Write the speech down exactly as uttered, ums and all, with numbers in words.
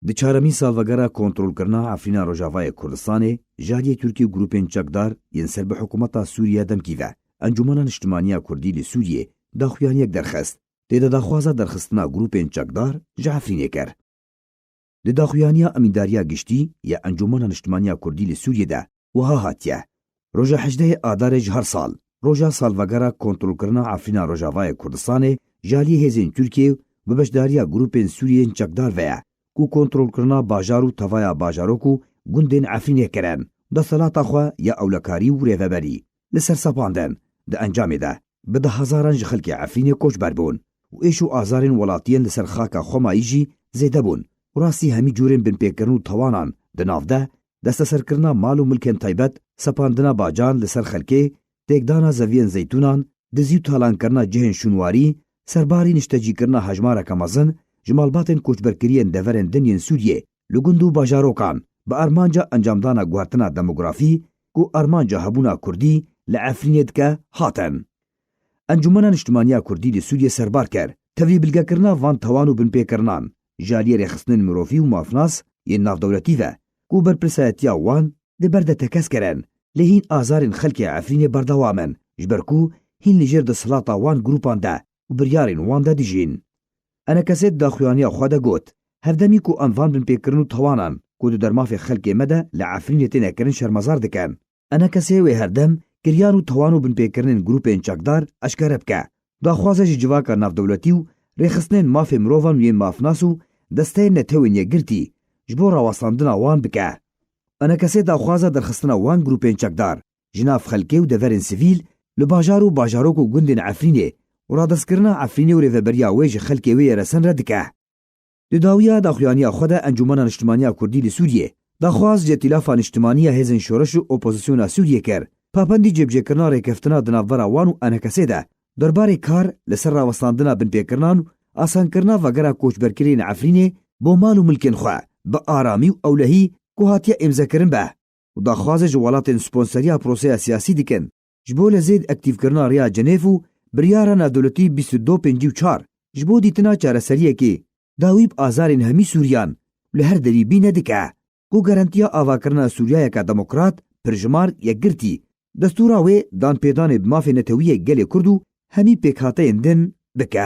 Di çaremîn salvegera kontrolkirina Efrîna Rojavayê Kurdistanê, ji aliyê Tirkiyê û grûpên çekdar yên ser bi hikûmeta Sûriyê demkî ve, Encûmena Niştimaniya Kurdî li Sûriyê daxuyaniyek derxist. Tê de daxwaza derxistina grûpên çekdar ji Efrînê kir. Di daxuyaniya Emîndariya Giştî ya Encûmena Niştimaniya Kurdî li Sûriyê de wiha hatiye: Roja hejdehê Adarê ji her sal, roja salvegera kontrolkirina Efrîna Rojavayê Kurdistanê ji aliyê hêzên Tirkiyê û bi beşdariya grûpên Sûriyên çekdar ve ye, ku kontrolkirina bajar û tevaya bajarok û gundên Efrînê kirin, desthilata xwe ya ewlekarî û rêveberî li ser sepandin. Di encamê de bi dehhezaran ji xelkê Efrînê koçber bûn û êş û azarên welatiyên li ser xaka xwe mayî jî zêde bûn û rastî hemî cûrên binpêkirin û tawanan, di nav de desteserkirina mal û milkên taybet, sepandina bacan li ser xelkê, têkdana zeviyên zeytûnan, dizî û talankirina cihên şûnwarî, serbarî niştecîkirina hejmareke mezin ji malbatên koçberkiriyên deverên din yên Sûriyê li gund û bajarokan bi armanca encamdana guhertina demografî ku armanca hebûna Kurdî li Efrînê dike, hatin. Encûmena Niştimaniya Kurdî li Sûriyê serbar kir, tevlî bilgekirina van tawan û binpêkirinan ji aliyê rêxistinên mirovî û mafnas yên navdewletî ve ku berpirsayetiya wan di ber de tekez kirin, lê hîn azarên xelkê Efrînê berdewam in, ji ber ku hîn li jêr desthilata wan grûpan de û biryarên wan de dijîn. Enekesê di daxuyaniya xwe de got, hevdemî ku em van binpêkirin û tawanan ku di dermafê xelkê me de li Efrînê têne kirin şermezar dikin. Enekesê wê herdem kiryan û tawan û binpêkirinên grûpên çekdar eşkere bike. Daxwaze ji civaka navdewletî û rêxistinên mafê mirovan û yên mafnas û desteyên netewên yekgirtî ji bo rawestandina wan bike. Enekesê daxwaza derxistina wan grûpên çekdar ji nav xelkê û deverên sivîl li bajar û bajarok û gundên Efrînê û radestkirina Efrînê û rêveberiya wê ji xelkê wê yê resen re dike. Di dawiya daxuyaniya xwe de Encûmena Niştimaniya Kurdî li Sûriyê daxwaz ji Îtîlafa Niştimaniya Hêzên Şoreş û Opozisyona Sûriyê kir, papendî cêbicêkirina rêkeftina di navbera wan û Enekesê de derbarê kar li ser rawestandina binpêkirinan û asankirina vegera koçberkiriyên Efrînê bo mal û milkên xwe bi aramî û ewlehî ku hatiye îmzekirin be û daxwazê ji welatên sponseriya proseya siyasî dikin ji bo li zêd aktîfkirina Rêya Cenêv û biryara navdewletî bîst û du pêncî û çar ji bo dîtina çareseriyekê dawî bi azarên hemî Sûriyan li her derî bîne dike, ku garantiya avakirina Sûriyayeke demokrat, pirjimar, yekgirtî, destûra wê danpêdanê bi mafê netewî yê gelê Kurd û hemî pêkhateyên din bike.